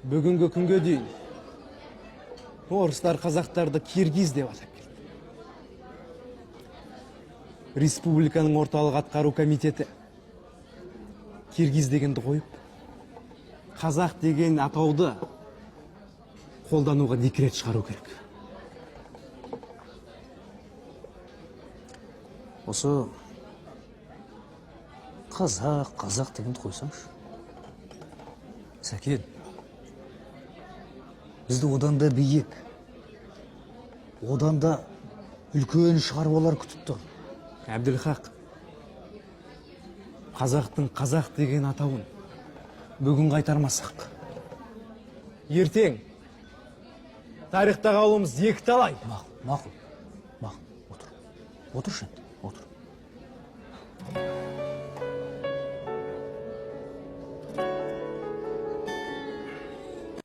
Бүгінгі күнге дейін орыстар қазақтарды киргиз деп атап келді. Республиканың орталық атқару комитеті киргиз дегенді қойып, қазақ деген атауды қолдануға декрет шығару керек. Осы қазақ, қазақ дегенді қойсаңшы. Сәкен, бізді одан да биік, одан да үлкен шаруалар күтіп тұр. Әбділхақ, қазақтың қазақ деген атауын бүгін қайтармасақ, ертең тарихта қалуымыз екі талай. Мақұл, мақұл, мақұл, отыр. Отыршы енді, отыр.